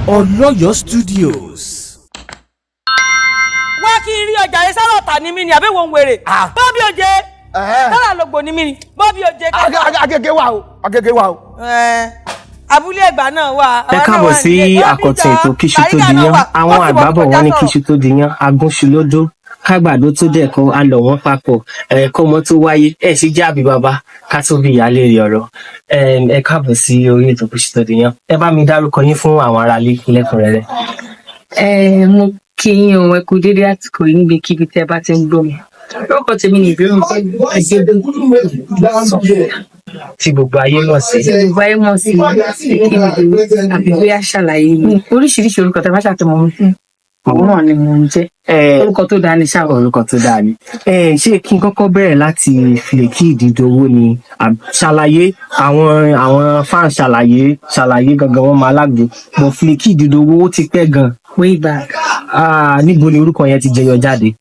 Ọlọ́yọ̀ Studios. Wá kí n rí ọjà rẹ sára ọ̀tà ní mí ni àbí wọ́n ń wèrè. Bọ́bí òjé sára lògbò ní mí ni Bọ́bí òjé. Agége wa o, Agége wa o. Ẹ, abúlé Ẹ̀gbá náà wà. Ẹ káàbọ̀ sí àkọ́tún ètò Kíṣu tó diyán. Àwọn àgbà bọ̀, wọ́n ní kíṣu tó diyán, agúnṣu lódó, kágbàdo tó dẹ̀kọ́ alọ̀ wọ́n papọ̀ ẹ̀ kọ́mọ tó wáyé ẹ̀ sì jábì bàbá ká tó bí ìyáálé rẹ̀ ọ̀rọ̀. Ẹ káàbọ̀ sí orí ètò Kíṣu tó diyán. Ẹ bá mi dárúkọ yín fún àwọn aráalé lẹ́kùnrẹ́rẹ́. Ẹ mo kí yín o, ẹ kú dédé àsìkò yìí níbikíbi tẹ́ bá ti ń gbọ́ mi. Orúkọ tèmi ní Ìbírùn Sọfíà. Tí gbogbo ayé mọ̀ sí. Tí gbogbo ayé mọ̀ sí Kíni àbí bóyá ṣàlàyé mi. Oríṣiríṣi orúkọ tẹ́ bá ṣàtìmọ̀ mi fún, òun náà ni mò ń jẹ́. Orúkọ tó dáa ní ṣáà. Orúkọ tó dáa ni. Ṣé kí n kọ́kọ́ bẹ̀rẹ̀ láti Flakky Ìdídowó ni ṣàlàyé? Àwọn fans ṣàlàyé ṣàlàyé gangan wọn máa lágbo bọ̀. Flakky Ìdídowó, ó ti pẹ́ gan. Way back. Ah, níbo ni orúkọ yẹn ti jẹyọ jáde?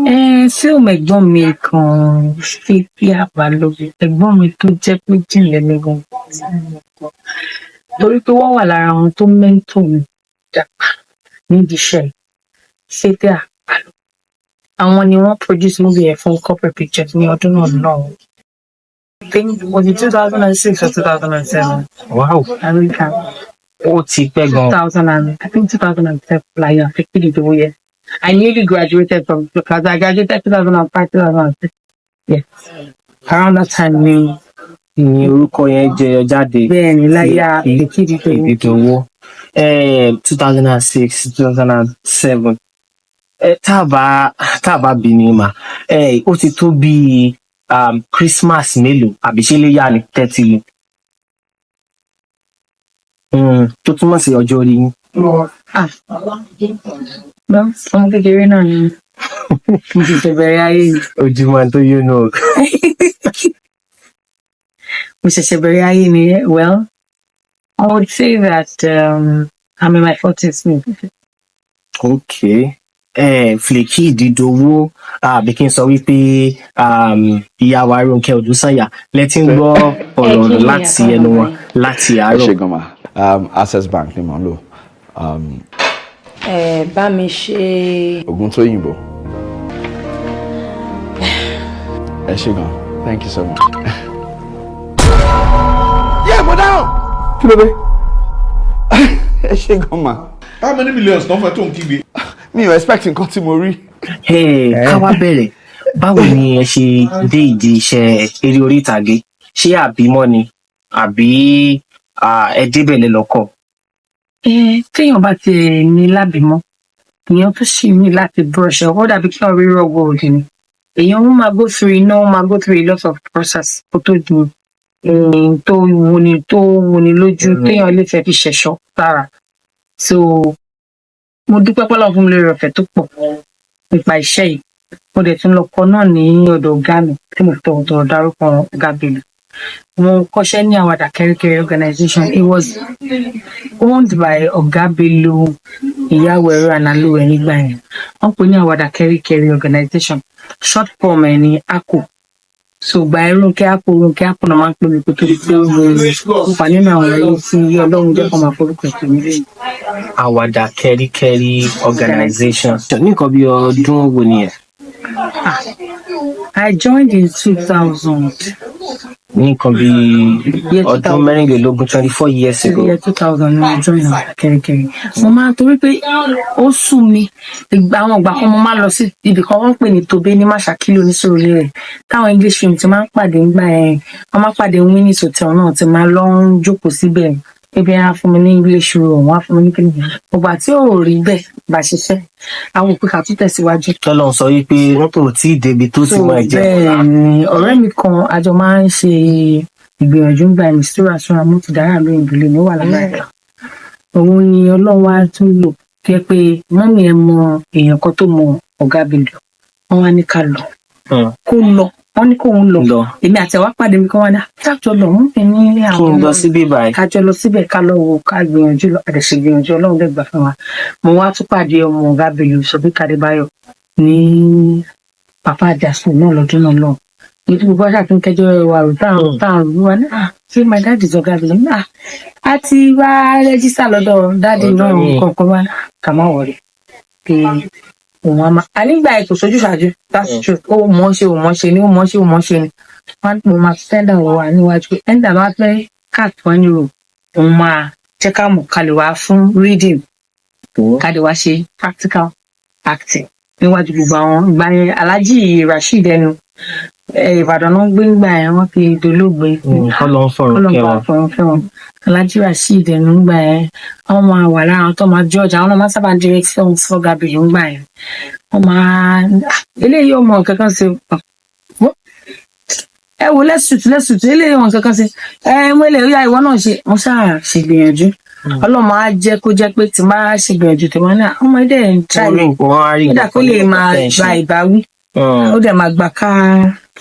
Ẹ fíìmù ẹ̀gbọ́n mi kan, Fathia Balogun, ẹ̀gbọ́n mi tó jẹ́ pé jìnlẹ̀ mi gan, torí pé wọ́n wà lára àwọn tó mentor mi dàgbà nídìí iṣẹ́ yìí. Fathia Balogun, àwọn ni wọ́n produce movie yẹn fún Corporate Pictures ní ọdún náà náà. I think, was it 2006 or 2007? I really can't. Ó ti pẹ́ gan. 2000 and I think 2007, like, yeah, 50 years. I newly graduated from, because I graduated 2005, 2006. Yes. Around that time ni Ni orúkọ yẹn jẹyọ jáde. Bẹ́ẹ̀ ni, láyà Flakky Ìdídowó. Ìdídowó, 2006, 2007. Tá a bá bí ni mà, ó ti tó bíi Christmas mélòó àbí ṣé léyà ni tẹ́tí lu tó túmọ̀ sí ọjọ́ orí yín? Ah, well, ọmọ kékeré náà ni, mo ti ṣẹ̀ṣẹ̀ bẹ̀rẹ̀ ayé yìí. Ojúmọ́ tó yóò nù. Mo ṣẹ̀ṣẹ̀ bẹ̀rẹ̀ ayé ni. Well, I would say that I'm in my 40s now. Ok, Flakky Ìdídowó, àbí kí n sọ wípé ìyá wa Rónkẹ́ Odúsànyà lẹ ti ń gbọ́ ọ̀rọ̀ láti ẹnu wọn láti Ẹ àárọ̀. ṣe gan ma. Access Bank ni mò ń lò. Ẹ bá mi ṣe. Ògùn tó yìnbó. Ẹ ṣe gan, thank you so much. Yẹ mo dáhùn. Kí ló dé? Ẹ ṣe gan ma. How many millions náà fẹ́ tó ń kígbe? Mi ò expect nǹkan tí mo rí. Ká wá bẹ̀rẹ̀, báwo ni ẹ ṣe dé ìdí iṣẹ́ eré orí ìtàgé? Ṣé àbímọ ni àbí ẹ débẹ̀ lẹ lọ́kọ̀? Ẹ téèyàn bá ti ní lábìmọ, èèyàn tó sì ní láti brush ẹ, ó dàbí kí wọn rí raw gold ni. Èèyàn ń máa go through iná, ó máa go through a lot of process kó tó di ohun tó wuni lójú téèyàn lè fẹ́ fi ṣẹ̀ṣọ́ sára. So mo dúpẹ́ pọ́lọ́ fún mi lórí ọ̀fẹ́ tó pọ̀ nípa iṣẹ́ yìí. Mo dẹ̀ tún lọ kọ́ náà ní ọ̀dọ̀ ọ̀gá mi tí mo fi tọ̀wọ̀tọ̀wọ̀ dárúkọ, Ọ̀gá Bello. Mo kọ́ṣẹ́ ní Àwàdà Kẹ́ríkẹ́rí organization. It was owned by Ọ̀gá Bello, ìyàwó ẹ̀rọ ànálùwẹ̀ nígbà yẹn. Wọ́n pè ní Àwàdà Kẹ́ríkẹ́rí organization, short form ẹ̀ ní AKO. So gba ẹ Rónkẹ́ Àpò, Rónkẹ́ Àpò náà máa ń pè mí kó tó di pé mo wà nínú àwọn ẹ̀rọ tí Ọlọ́run jẹ́ kó máa forúkọ ẹ̀sìn mi lẹ́yìn. Àwàdà Kẹ́ríkẹ́rí organization, ní nǹkan bí ọdún wo nìyẹn? I joined in 2000. Ní nǹkan bí Year ọdún 2000. 24, 24 years ago. Year 2000 ni mo join Àwàdà Kẹ́ríkẹ́rí. Mo máa torí pé ó sú mi. Ìgbà àwọn ìgbà kan, mo máa lọ sí ibì kan wọ́n ń pè ní Tobe ní Màṣákìlì oníṣòro rẹ̀, táwọn English film ti máa ń pàdé ńgbà yẹn. Wọ́n máa ń pàdé Winnie's Hotel náà, ti máa lọ ń jókòó síbẹ̀. Ebi á fún mi ní English room, wọ́n á fún mi ní kíni. Ọgbà tí ò rí bẹ́ẹ̀ bá ṣiṣẹ́, àwọn òpin kà tún tẹ̀síwájú. Tọ́lọ́ sọ wípé wọ́n kò tí ì débi tó ti So máa jẹ. Bẹ́ẹ̀ ni, ọ̀rẹ́ mi kan àjọ máa ń ṣe ìgbìyànjú ńgbà Mistura Sura mo ti dára lóyún ìbílẹ̀ mi, ó wà l'Amẹ́ríkà. Òun ni Ọlọ́run wá tún lò tó yẹ pé mummy ẹ̀ mọ èèyàn kan tó mọ Ọ̀gá Bello. Wọ́n wá ní ká lọ, kó lọ, wọ́n ní kóun lọ. Lọ. Èmi àti ẹ̀wá pàdé mi kan wá ní kájọ lọ, wọ́n fi ní Kí àwọn n lọ síbí báyìí. Kájọ lọ síbẹ̀, ká lọ wo, ká gbìyànjú lọ. Àdẹ̀sẹ̀ gbìyànjú, Ọlọ́run dẹ̀ gbà fún wa. Mo wá tún pàdé ọmọ Ọ̀gá Bello, Sọ̀bí Kàdébáyọ̀, ní Papa Àjàsùn náà lọ́dún náà lọ. Ní tí gbogbo àṣà tó ń kẹjọ wà rò táwọn rò wá ní, "Ah, ṣé my dad is ọ̀gá mi?" Ah, a ti wá register lọ́dọ̀ daddy náà. Ọ̀dọ̀ yín. Kọ̀ọ̀kan wá kà má wọ̀rẹ̀ pé òun á máa ànígbà ẹ̀ kò sójú ṣáájú. That's true. Ó mọ̀ ṣe, ó mọ̀ ṣe ni, ó mọ̀ ṣe, ó mọ̀ ṣe ni. Wọ́n mo máa send àwọn wa níwájú pé ẹ̀ńdà bá fẹ́ cast wọ́n ní rò, òun máa jẹ́ ká mọ̀, ká lè wá fún reading, ká lè wá ṣe practical acting níwájú gbogbo àwọn. Ìgbà yẹn, Alhaji Rasheed ẹnu Ìbàdàn náà ń gbé ńgbà yẹn, wọ́n ti dolóògbé. Kọ́ ló ń fọ̀rọ̀ Kọ́lọ́n kẹ́ bá wọn. fọ̀rọ̀ fẹ́ wọn. Alhaji Rasheed ẹnu ńgbà yẹn, wọ́n máa wà lára àwọn tó máa judge, àwọn náà máa sábà direct film fún Gabriel ńgbà yẹn. Wọ́n máa, "Ah, eléyìí ò mọ nǹkan kan ṣe. Ẹ wo, let's shoot, let's shoot. Eléyìí ò mọ nǹkan kan ṣe. Ẹ mú eléyìí, ó yá, ìwọ náà ṣe." Mo ṣáà ṣègbìyànjú. Ọlọ́run á jẹ́ kó jẹ́ pé tí n bá ṣègbìyànjú tí wọ́n ní ọmọ ẹ̀dẹ̀ ń try. Wọ́n rí wọ́n á rí Kódà kó lè máa gba ìbáwí, ó dẹ̀ máa gbà ká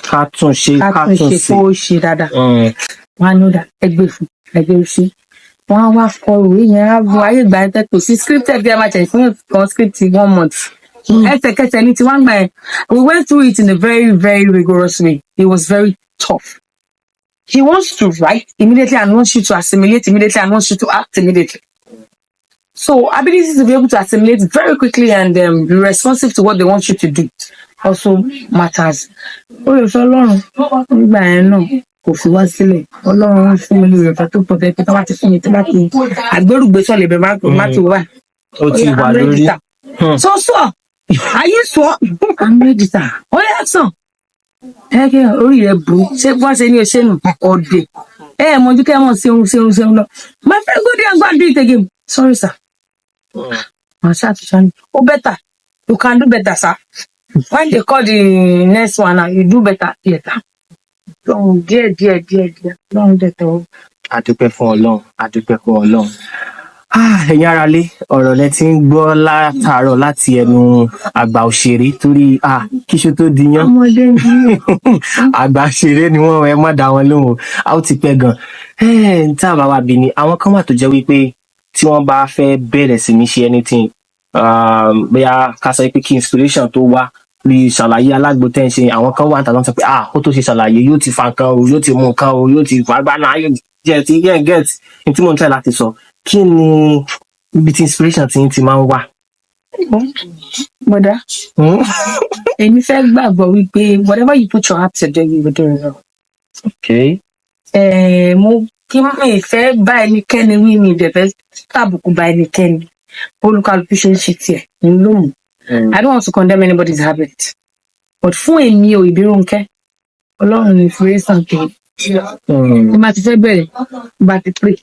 ká tún ṣe, ká ká tún tún ṣe ṣe. kó ṣe dáadáa. Wọn á ní ó dà, ẹgbẹ́ fún ẹgbẹ́ ṣe. Wọn á wá kọ ìwé yẹn, á bu ayé ìgbà yẹn tẹ kò sí scripted bí a máa tẹ̀ fún kan script one month. Ẹsẹ̀kẹsẹ̀ ní tiwọn gbà yẹn. We went through it in a very, very rigorous way. It was very tough. He wants to write immediately and wants you to assimilate immediately and wants you to act immediately. So ability to be able to assimilate very quickly and be responsive to what they want you to do also matters. Oore ọ̀fẹ́ Ọlọ́run nígbà yẹn náà kò fi wá sílẹ̀. Ọlọ́run fún mi lórí ọ̀fẹ́ tó pọ̀ tẹ́ pé tó bá ti fún mi, tó bá ti àgbérùgbésọ̀ lè bẹ̀ má ti wá. Ó ti wà lórí. So so are you sure? I'm ready, sir. Ó yá, sàn. Ẹ kí orí rẹ bù ú. Ṣé wọ́n ṣe ní o ṣe nù ọ̀dẹ̀? Ẹ ẹ̀ mọ̀jú kẹ́ ẹ mọ̀ ṣeun ṣeun ṣeun lọ. My friend, go there and go and do it again. Sorry, sir. Màá ṣàtúnṣe ni. Ó better. You can do better, sir. When they call the next one now, you do better later. Lọ́run díẹ̀ díẹ̀ díẹ̀ díẹ̀. Lọ́run dẹ̀ tẹ̀wọ́. A dúpẹ́ fún Ọlọ́run, a dúpẹ́ fún Ọlọ́run. Ah, ẹ̀yin aráalé, ọ̀rọ̀ lẹ ti ń gbọ́ látàárọ̀ láti ẹnu àgbà òṣèré torí, ah, kíṣu tó di yán. Ọmọdé ní. Àgbà òṣèré ni wọ́n, ẹ má dá wọn lóhùn o. A ó ti pẹ́ gan. Tá a bá wá bí ni àwọn kan wà tó jẹ́ wípé tí wọ́n bá fẹ́ bẹ̀rẹ̀ sí ní ṣe anything, bóyá ká sọ pé kí inspiration tó wá bí ṣàlàyé alágbo tẹ́ ń ṣe, àwọn kan wà níta tó ń sọ pé, ah, kó tó ṣe ṣàlàyé, yóò ti fa nǹkan o, yóò ti mú nǹkan o, yóò ti fa gbáná, yóò jẹ́ ti yẹn get ní tí mò ń try láti sọ. Kí ni ibi tí inspiration ti máa ń wà? Bọ̀dá, èmi fẹ́ gbàgbọ́ wípé whatever you put your heart to do, you will do it well. Mo kí mi fẹ́ bá ẹnikẹ́ni wí, mi dẹ̀ fẹ́ tàbùkù bá ẹnikẹ́ni. Olúkálùkù ṣe ń ṣe tiẹ̀ ní lóhùn. I don't want to condemn anybody's habit. But fún èmi ò, Ìbírónkẹ́, Ọlọ́run ní inspiration tó. Tí bá ti fẹ́ bẹ̀rẹ̀, bá ti pray,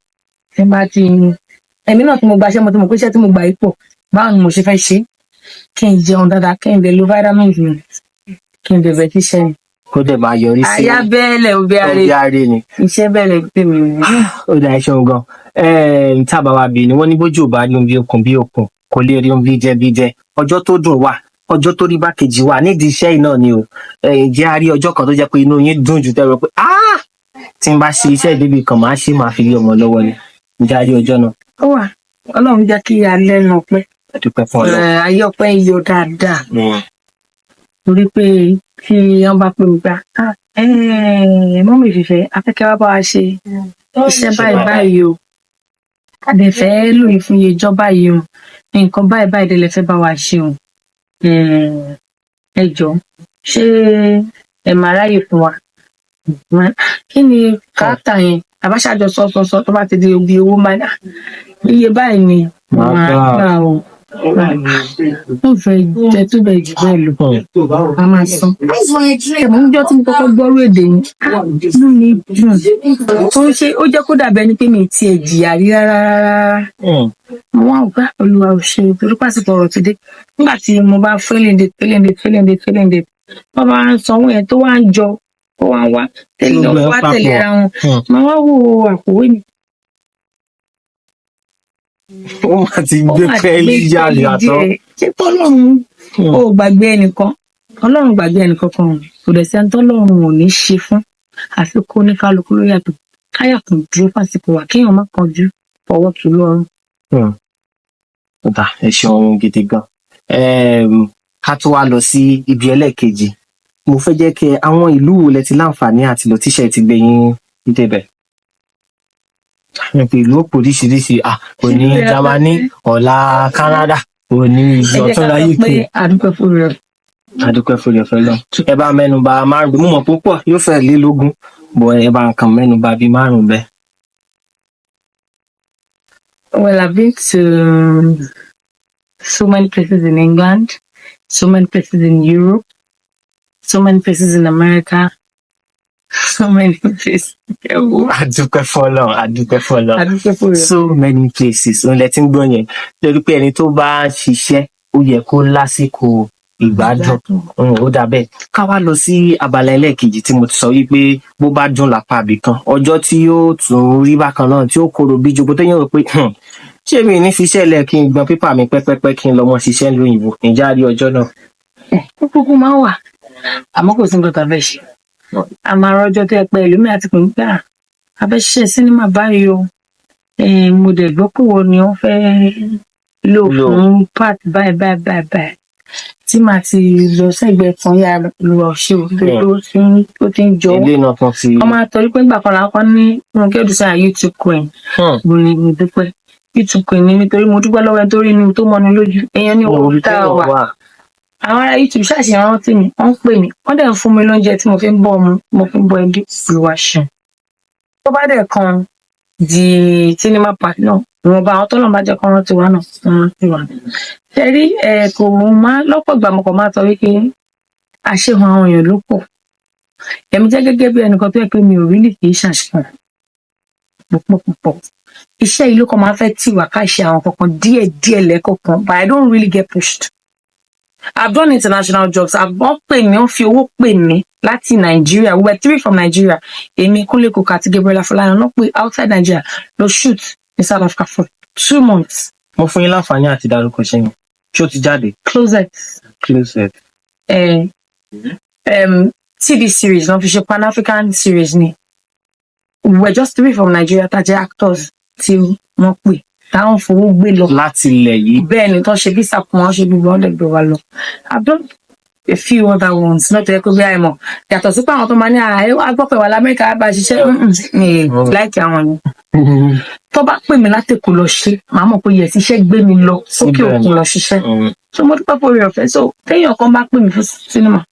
tí bá ti èmi náà tí mo gbaṣẹ́, mo ti mọ̀ pé iṣẹ́ tí mo gbà yìí pọ̀, báwo ni mo ṣe fẹ́ ṣe? Kí n jẹun dáadáa, kí n lè lo vitamins mi, kí n lè bẹ̀ tíṣẹ́ mi. Kó dẹ̀ máa yọrí sí Àyà bẹ́ẹ̀lẹ̀ òbí ààrẹ. Òbí ààrẹ ni. Iṣẹ́ bẹ̀rẹ̀ pé mi. Ó dá iṣẹ́ gan. Tá a bá wa bí ni wọ́n ní bójú ò bá rí ohun bí okùn bí okùn, kò lè rí ohun bí jẹ bí jẹ. Ọjọ́ tó dùn wà, ọjọ́ tó rí bá kejì wà nídìí iṣẹ́ yìí náà ni o. Ǹjẹ́ a rí ọjọ́ kan tó jẹ́ pé inú yín dùn jù tẹ́rọ pé, ah, tí n bá ṣe iṣẹ́ ìdíbi kan, máa ṣe, máa fi lé ọmọ lọ́wọ́ ni? Ǹjẹ́ a rí ọjọ́ náà? Ó wà. Ọlọ́run jẹ́ kí alẹ́ nu ọpẹ́. A dúpẹ́ fún Ọlọ́run. Ayé ọpẹ́ yọ dáadáa torí pé tí wọ́n bá pè mí gbà, mummy ìfìfẹ́ afẹ́kẹ́ wá bá wa ṣe iṣẹ́ báyìí báyìí o, a dẹ̀ fẹ́ lóye fún iye ìjọ báyìí o, nǹkan báyìí báyìí dẹ̀ lè fẹ́ bá wa ṣe o, ẹ jọ̀ọ́, ṣé ẹ máa ráyè fún wa? Kí ni káàtà yẹn àbáṣájọ sọ sọ sọ, tó bá ti di ibi owó, máa ní, "Ah, iye báyìí ni Màá màá gbà." gbà o. Ó fẹ́ jẹ tó bẹ́ẹ̀ jù bẹ́ẹ̀ lọ, a máa san. Ẹ̀mọ́ níjọ́ tí mo kọ́kọ́ gbọ́rú èdè yẹn, ah, inú mi dùn. Ó ń ṣe, ó jẹ́ kó dàbí ẹni pé mi ì tiẹ̀ jìyà rí rárá rárá. Mo wá ògbà, Olúwa ò ṣe o, torí pàṣípò ọ̀rọ̀ ti dé. Nígbà tí mo bá failing date, failing date, failing date, failing date, wọ́n bá ń sanwó yẹn tó wá ń jọ, tó wá ń wá tẹ̀lé Gbogbo ẹ̀ wá papọ̀. tẹ̀léra wọn. Màá wá wo àpòwé mi. Ó máa ti Ó gbé mà ti pẹ́ẹ́lí gbé yàrá pẹ́ẹ́lí àtọ́. díẹ̀. Ṣé tọ́lọ́run ó gbàgbé ẹnìkan? Ọlọ́run gbàgbé ẹnìkan kan o. Kò dẹ̀ sí ẹni tọ́lọ́run ò ní ṣe fún, àfi kó ní kálukú ló yàtọ̀, káyà kò dúró fásitì wà, kéèyàn má kánjú fọwọ́ tù lọ́rùn. Ọ̀tà, ẹ ṣeun gidi gan. Ká tó wá lọ sí ibi ẹlẹ́ẹ̀kejì. Mo fẹ́ jẹ́ kí àwọn ìlú wo lẹ ti láǹfààní àti lọ tíṣẹ́ ti gbé yín débẹ̀? Pé ìlú òpó oríṣiríṣi, òní Germany, ọ̀la Canada, òní Ẹ jẹ́ ká ọ̀túnla sọ UK. pé àdúpẹ́ fún rẹ̀. Adúpẹ́ fún ìyọ̀fẹ́ lọ. Ẹ bá mẹ́nu bà márùn, mo mọ̀ púpọ̀ yóò fẹ́ lé lógún bọ̀, ẹ bá nǹkan mẹ́nu bà bíi márùn bẹ́ẹ̀. Well, I've been to so many places in England, so many places in Europe, so many places in America, so many places. Adúpẹ́ fọlọ́run, adúpẹ́ fọlọ́run. Àdúpẹ́ fún rẹ̀. So many places òun lẹ ti ń gbọ́ yẹn, lórí pé ẹni tó bá ń ṣiṣẹ́, ó yẹ kó lásìkò ìgbádùn. Ó dà bẹ́ẹ̀. Ká wá lọ sí abala ẹlẹ́ẹ̀kejì tí mo ti sọ wípé bó bá dùn lápá ibì kan, ọjọ́ tí yóò tún rí bákan náà tí ó korò bí jogo, tó yẹn rò pé, ṣé mi ní fi iṣẹ́ lẹ̀ kí n gbọn pépà mi pẹ́pẹ́pẹ́ kí n lọ mọ ṣiṣẹ́ lóyìnbó?" Ǹjẹ́ a rí ọjọ́ náà? Kúkú máa ń wà, àmọ́ kò sí nǹkan tá a fẹ́ ṣe. A máa rọjọ́ tó yẹ pé ẹlòmíì àti pé nígbà a fẹ́ ṣiṣẹ́ sinimá báyìí o. Mo dẹ̀ gbọ́ pé wọ́n ni wọ́n fẹ́ lò Lò. fún part báyìí báyìí báyìí báyìí, tí màá ti lọ sẹ́gbẹ̀ẹ́ kan yá lọ ṣe o, torí pé ó ti ń jọ Ilé náà kan ti. Wọ́n máa torí pé nígbà kan làwọn kan ní Ronke Odùsànyà YouTube queen. Mo ní mo dúpẹ́, YouTube queen ni mi, torí mo dúpẹ́ lọ́wọ́ ẹni tó rí mi, tó mọ́ni lójú èèyàn ní owó Orí tá a téèyàn wà. wà. Àwọn ará YouTube ṣàṣì rántí mi, wọ́n ń pè mí, wọ́n dẹ̀ ń fún mi lóúnjẹ tí mo fi ń bọ́ ọmọ, mo fi ń bọ́ ẹbí. Ìwà ṣeun. Tó bá dẹ̀ kan di cinema part náà, ìwọ̀nba àwọn tọ́lọ́run bá jẹ́ kán rántí wa náà, wọ́n rántí wa. Ṣe rí ẹ, kò má lọ́pọ̀ ìgbà mo kàn máa sọ wípé àṣehàn àwọn èèyàn ló pọ̀. Èmi jẹ́ gẹ́gẹ́ bí ẹnìkan tó yẹ pé mi ò rí lè kì í ṣàṣehàn púpọ̀ púpọ̀. Iṣẹ́ yìí ló kàn máa ń fẹ́ tì wá ká ṣe àwọn kankan díẹ̀ díẹ̀ lẹ́kọ̀ọ̀kan, but I don't really get pushed. I've done international jobs. I've wọ́n pè mí, wọ́n fi owó pè mí láti Nigeria. We were three from Nigeria. Èmi, Kúnlé Kòkà àti Gabriela Fọláyan ló pè outside Nigeria lọ shoot ní South Africa for 2 months. Mo fún yín láǹfààní àti dárúkọ iṣẹ́ yẹn. Ṣé ó ti jáde? Closet. Closet. TV series wọ́n fi ṣe, Pan African series ni. We were just three from Nigeria tá a jẹ́ actors tí wọ́n pè, táwọn fowó gbé lọ. Láti ilẹ̀ yìí. Bẹ́ẹ̀ ni, tó ṣe visa fún wọn, ṣe gbogbo wọn, lè gbé wa lọ. I've done a few other ones náà tó yẹ kó bí àìmọ̀, yàtọ̀ sí pé àwọn tó máa ní ààyè agbọ́pẹ̀ wà lamẹ́ríkà bá ṣiṣẹ́ láìkí àwọn yẹn. Tó bá pè mí láti Èkó lọ ṣe, màá mọ̀ pé yes, iṣẹ́ gbé mi lọ sókè Síbẹ̀ òkun ni. lọ ṣiṣẹ́. So mo dúpẹ́ fún oore ọ̀fẹ́. So téèyàn kan bá pè mí fún sinimá,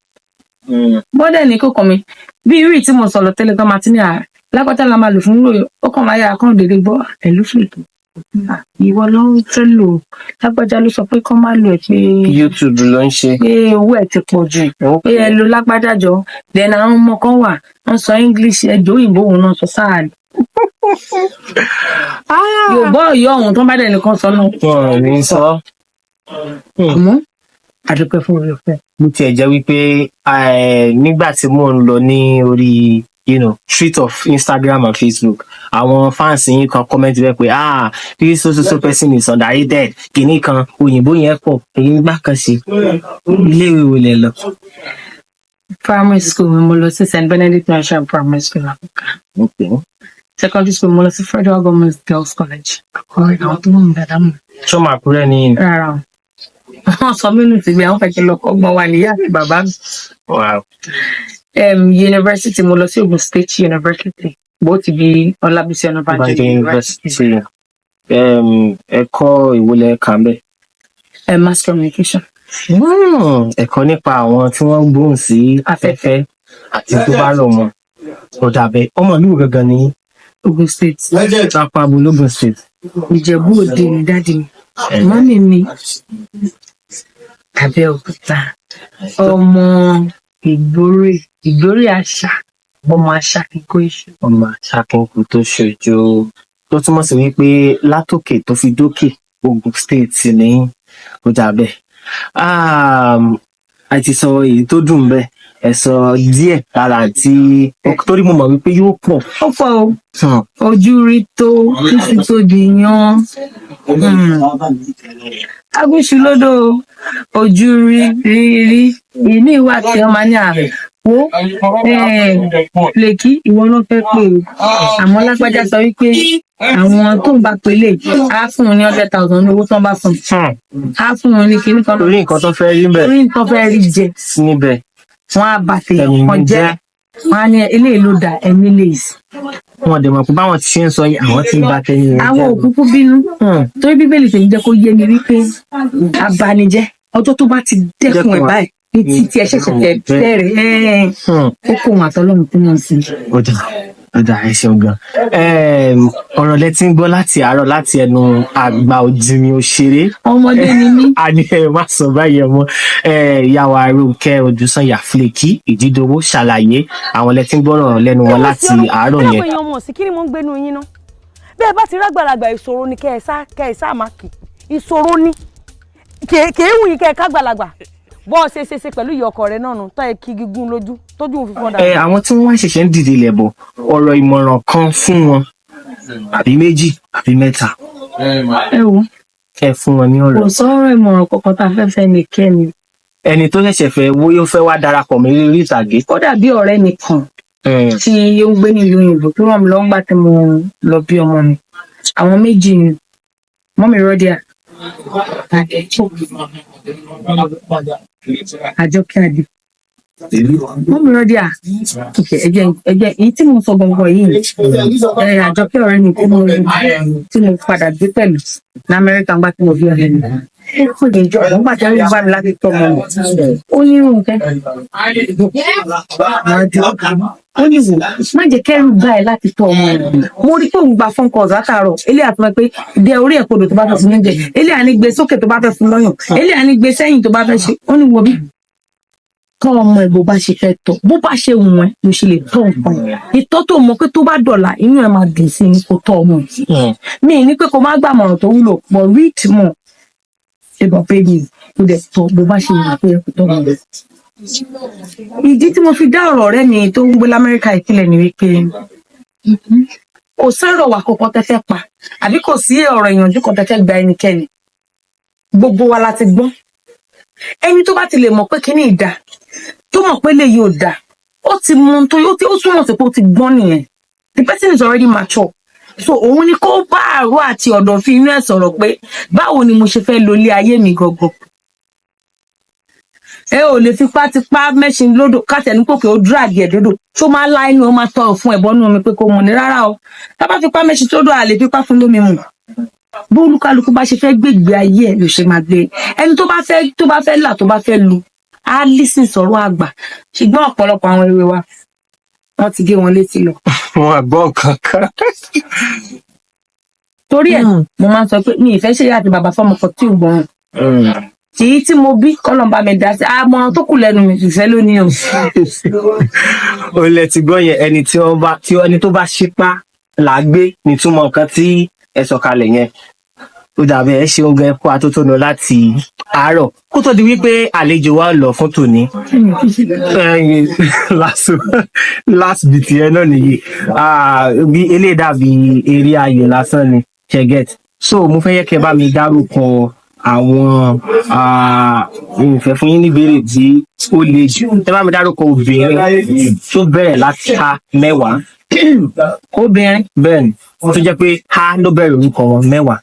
bọ́dẹ̀ ní kò kàn mí bí irú tí mo sọ̀rọ̀ tẹ́lẹ̀ tó máa ti ní à lápátá la máa lò fún ròyìn, ó kàn máa yára kàn déédéé gbọ́ ẹ̀ ló fìlì ìwọ ló ń fẹ́ lò, lágbájá ló sọ pé kán má lò ẹ̀ pé YouTube ló ń ṣe. Pé owó ẹ̀ ti pọ̀ jù, pé ẹ lo lágbájá jọ. Then àwọn ọmọ kan wà, wọ́n sọ English, ẹjọ́ òyìnbó òun náà sọ sáà Yorùbá Ọ̀yọ́ ọ̀hún tó bá dẹ̀ nìkan sọ náà. Wọn ò ní sọ. Àmọ́ àdúpẹ́ fún oore ọ̀fẹ́. Bó tiẹ̀ jẹ́ wípé nígbà tí mò ń lọ ní orí street of Instagram and Facebook, àwọn fans yín kan comment bẹ́ẹ̀ pé, "Ah, this so so so person is underrated," kìíní kan, òyìnbó yẹn pọ̀, èyí gbà kan sí. Iléèwé wo lẹ lọ? Primary school mi, mo lọ sí St Benedict Nursery Primary School, Àkókò. Secondary school, mo lọ sí Federal Government Girls College, Àkúrẹ́. Àwọn tó mọ̀ mí dáadáa mọ̀. Ṣọ́mọ Àkúrẹ́ ni? Rárá o, wọ́n sọ mí nù síbi àwọn fẹ́ kí n lọ kọ́gbọ́n wa níyà àti bàbá mi. University, mo lọ sí Ogun State University, bó ti bí Ọlábísí Ọ̀nàbànjọ Ọbànjọ University. University. Ẹ̀kọ́ ìwo lẹ kà ń bẹ̀? Mass communication. Ẹ̀kọ́ nípa àwọn tí wọ́n ń gbóhùn sí afẹ́fẹ́ àti tó bá rọ̀ mọ́. Ó dàbẹ̀ ọmọ ìlú wo gangan ni yín? Ogun State. Apá abo l'Ógùn State? Ìjẹ̀bú Òde ni daddy mi. Mummy mi, Abẹ́òkúta. Ọmọ Ìgbórè, Ìgbórè àṣà, ọmọ àṣà kíkó iṣu. Ọmọ Àṣàkínkù tó ṣojú, tó túmọ̀ sí wípé látòkè tó fi dókè, Ogun State ní. Ó dàbẹ̀. A ti sọ èyí tó dùn bẹ́ẹ̀, ẹ sọ díẹ̀ lára tí torí mo mọ̀ wípé yóò pọ̀. Ó pọ̀ o. Ojú rí tó títí tó di yan. Agúnṣu lódò, ojú rí rí rí. Ìmí wà tí wọ́n máa ní à wo lèkí, ìwọ ló fẹ́ pè o, àmọ́ lágbájá sọ wípé àwọn tó ń bá pè lè á fún un ní 100,000 ní owó tó ń bá fún un, á fún un ní kinní kan. Torí nǹkan tó fẹ́ rí bẹ́ẹ̀. Torí nǹkan fẹ́ rí jẹ. Níbẹ̀. Wọ́n á bà tèèyàn kan jẹ́, wọ́n á ní eléyìí ló dà ẹni lè sí. Wọn dẹ̀ mọ̀ pé báwọn ti ṣe ń sọ yìí, àwọn tí ń ba tẹ̀yìn rẹ̀ Àwọn jẹ́. òkúkú bínú torí Bíbélì tèmi jẹ́ kó yé mi wípé abanijẹ́, ọjọ́ tó bá ti dẹ́kun ẹ̀ báyìí ní títí ẹ ṣẹ̀ṣẹ̀ fẹ́ bẹ̀rẹ̀ ẹ̀ ó kó wọn àtọlọ́run tó mọ̀ sí. Ó dà, ó dà, ẹ ṣeun gan. Ọ̀rọ̀ lẹ ti ń gbọ́ láti àárọ̀ láti ẹnu àgbà òjìrìn òṣèré. Ọmọdé ni mí. A ní ẹ má sọ báyìí ọmọ. Ìyàwó Rónkẹ́ Odùsànyà Flakky Ìjídowó ṣàlàyé, àwọn lẹ ti ń gbọ́rọ̀ lẹ́nu wọn láti àárọ̀ yẹn. Kí ló ọmọ sí, kí ni mo ń gbénu yín ná? Bẹ́ẹ̀ bá ti rágbàlagbà, ìṣòro ni kẹ́ ẹ sá máa kì ìṣòro ni kèé wù yín kẹ́ ẹ kágbàlagbà bọ́ ọ ṣe ṣe ṣe pẹ̀lú ìyá ọkọ rẹ náà nù tọ́ ẹ kí gígùn lójú tójú òun fi fọ́ dà. Ẹ àwọn tí wọ́n wá ṣẹ̀ṣẹ̀ ń dìde lẹ̀bọ̀, ọ̀rọ̀ ìmọ̀ràn kan fún wọn, àbí méjì àbí mẹ́ta. Ẹ wo. Ẹ fún wọn ní ọ̀rọ̀. Kò sọ̀rọ̀ ìmọ̀ràn kankan tá a fẹ́ fẹ́ ní kẹ́ni. Ẹni tó ṣẹ̀ṣẹ̀ fẹ́ wo yóò fẹ́ wá darapọ̀ mọ́ eré ìtàgé. Ó dàbí ọ̀rẹ́ mi kan tí ó ń gbé nílùú òyìnbó tó ràn mí lọ́wọ́ nígbà tí mo lọ bí ọmọ mi. Àwọn méjì ni mọ́mí rọ́díà, Àjọkẹ́ Adé. Mọ́mí rọ́díà, ẹ̀jẹ̀ ẹ̀jẹ̀ èyí tí mo sọ gbọ̀ngàn yìí, ẹ̀ Àjọkẹ́ ọ̀rẹ́ mi tí mo padà gbé pẹ̀lú ní Amẹ́ríkà ńgbà tí mo bí ọ̀rẹ́ mi. Ó lè jọ ọ̀gbọ́n gbà tí wọ́n bá mi láti tọ́ ọmọ mi. Ó ní Rónkẹ́, ó ní wò, má jẹ́ kẹ́rù bá ẹ láti tọ́ ọmọ rẹ̀. Mo rí pé òun gba phone calls látàárọ̀. Eléyà tó máa pé dẹ orí ẹ̀ kodò tó bá fẹ́ fún lóúnjẹ, eléyà ní gbé sókè tó bá fẹ́ fún lọ́yàn, eléyà ní gbé sẹ́yìn tó bá fẹ́ ṣe. Ó ní wo bí tọ́ ọmọ ẹ̀ bó bá ṣe fẹ́ tọ́, bó bá ṣe wù ẹ́ ló ṣe lè tọ́ nǹkan ẹ̀. Ìtọ́ tó mọ̀ pé tó bá dọ̀là inú ẹ̀ máa dùn sí ni kò tọ́ ọmọ ẹ̀. Mi ní pé kó má gbàmọ̀ràn tó wúlò, but read more about babies, kó dẹ̀ tọ́ bó bá ṣe wù ẹ́ kó tọ́ ọmọ ẹ̀. Ìdí tí mo fi dá ọ̀rọ̀ ọ̀rẹ́ mi tó ń gbé lamẹ́ríkà ìpínlẹ̀ ni wípé kò sọ̀rọ̀ wà kankan tẹ́ fẹ́ pa, àbí kò sí ọ̀rọ̀ ìyànjú kan tẹ́ fẹ́ gba ẹnikẹ́ni. Gbogbo wa la ti gbọ́n. Ẹni tó bá ti lè mọ̀ pé kíní ìdá, tó mọ̀ pé léyìí ò dáa, ó ti mọ ohun tó ó túmọ̀ sí pé ó ti gbọ́n nìyẹn. The person is already mature, so òun ni kó bá àrò àti ọ̀dọ̀fin inú ẹ̀ sọ̀rọ̀ pé báwo ni mo ṣe fẹ́ lo ilé ayé mi gangan. Ẹ ò lè fipá tipá mẹ́ṣin lódò kátẹ̀ní pòkè ó drag ẹ̀ dódò tó máa lá inú, ó máa tọrọ fún ẹ̀bọ́nú omi pé kó mu ní. Rárá o, tá bá fipá mẹ́ṣin sódò, à lè fipá fún lómi mu. Bó olúkálukú bá ṣe fẹ́ gbègbè ayé ẹ̀ ló ṣe máa gbé. Ẹni tó bá fẹ́ là, tó bá fẹ́ lu, á lísìn sọ̀rọ̀ àgbà. Ṣùgbọ́n ọ̀pọ̀lọpọ̀ àwọn ewé wa, wọ́n ti gé wọn létí lọ. Wọn àgbọ̀ kankan. Torí ẹ̀ mo máa ń sọ pé mi ì fẹ́ ṣe ìyá àti bàbá fọmọ kan tí ò gbọ́n. Èyí tí mo bí, kọ́lọ́n bá mi dá sí àmọ́ tó kù lẹ́nu mi, ìfẹ́ ló ní o. Ó lẹ ti gbọ́ yẹn. Ẹni tí wọ́n bá tí ẹni tó bá ṣípá là á gbé nítumọ̀ nǹkan tí ẹ sọ kalẹ̀ yẹn. Ó dàbí ẹ ṣeun gan, ẹkọ atótónu láti àárọ̀. Kó tó di wípé àlejò wa lọ fún tòní, last last bit yẹn náà nìyí. Ah, bí eléyìí dàbí eré ayò lásán ni, ṣe get? So mo fẹ́ yẹ kẹ́ bá mi dárúkọ àwọn, ìfẹ́ fún yín níbèrè tí ó le jù. Ẹ bá mi dárúkọ obìnrin tó bẹ̀rẹ̀ láti ha 10. Obìnrin? Bẹ́ẹ̀ ni, tó jẹ́ pé ha ló bẹ̀rẹ̀ orúkọ wọn, 10.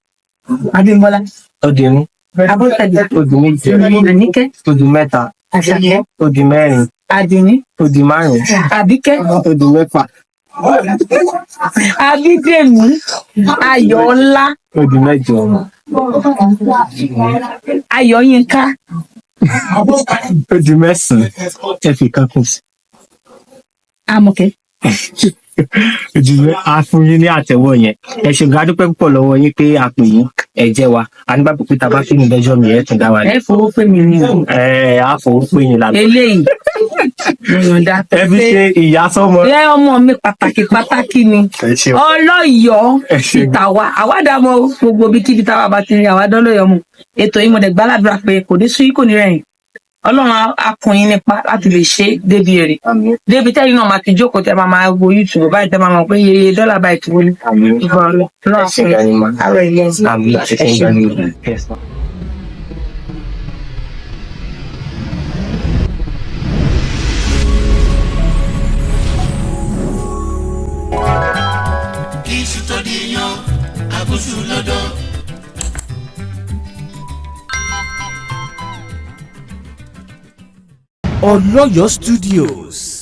Abímbọ́lá. Ó di ní. Abọ́sẹ̀dé. Ó di méjì. Àníkẹ́. Ó di mẹ́ta. Àṣàkẹ́. Ó di mẹ́rin. Àdùnní. Ó di márùn. Àbíkẹ́. Ó di mẹ́fà. Abídèmí, Ayọ̀ọ́lá. Ó di mẹ́jọ. Ayọ̀yínká. Ó di 9, ẹ fi kan kún sí. Àmọ̀kẹ́. Ó di mẹ́ a fún yín ní àtẹ́wọ́ yẹn. Ẹ ṣe gan, adúpẹ́ púpọ̀ lọ́wọ́ yín pé a pè yín, ẹ jẹ́ wa. A nígbàgbọ́ pé tá a bá fíìmù lẹ́jọ́ mi, ẹ tún dá wa ní. Ẹ fowó pè mí ní o. Ẹ á fowó pè yín lálẹ́. Eléyìí mo yọ̀ǹda. Ẹ fi ṣe ìyá sọ́mọ. Ẹ ọmọ mi pàtàkì pàtàkì ni. Ẹ ṣeun. Ọlọ́yọ̀ọ́. Ẹ ṣeun. Ìtàwa àwádàmọ gbogbo ibi kíbi táwa bá ti rí àwádọ́lọ́yọ̀ mu ètò yìí. Mo dẹ̀ gbàládùra pé kò ní sú yín, kò ní rẹ̀yìn. Ọlọ́run á kún yín nípa láti lè ṣe é débi èrè, débi tẹ́yìn náà máa ti jókòó, tẹ́ máa máa wo YouTube báyìí, tẹ́ máa mọ̀ pé iye dọ́là báyìí ti wọlé. Àmín. Ìgbà Ọlọ́run Ẹ ṣe gan ni ma. Àárọ̀ ilé. Àmín, ẹ ṣe gan ni ma. Yes, ma. Iṣu tó di yan àgùsù lọ́dọ̀. Ọlọ́yọ̀ Studios.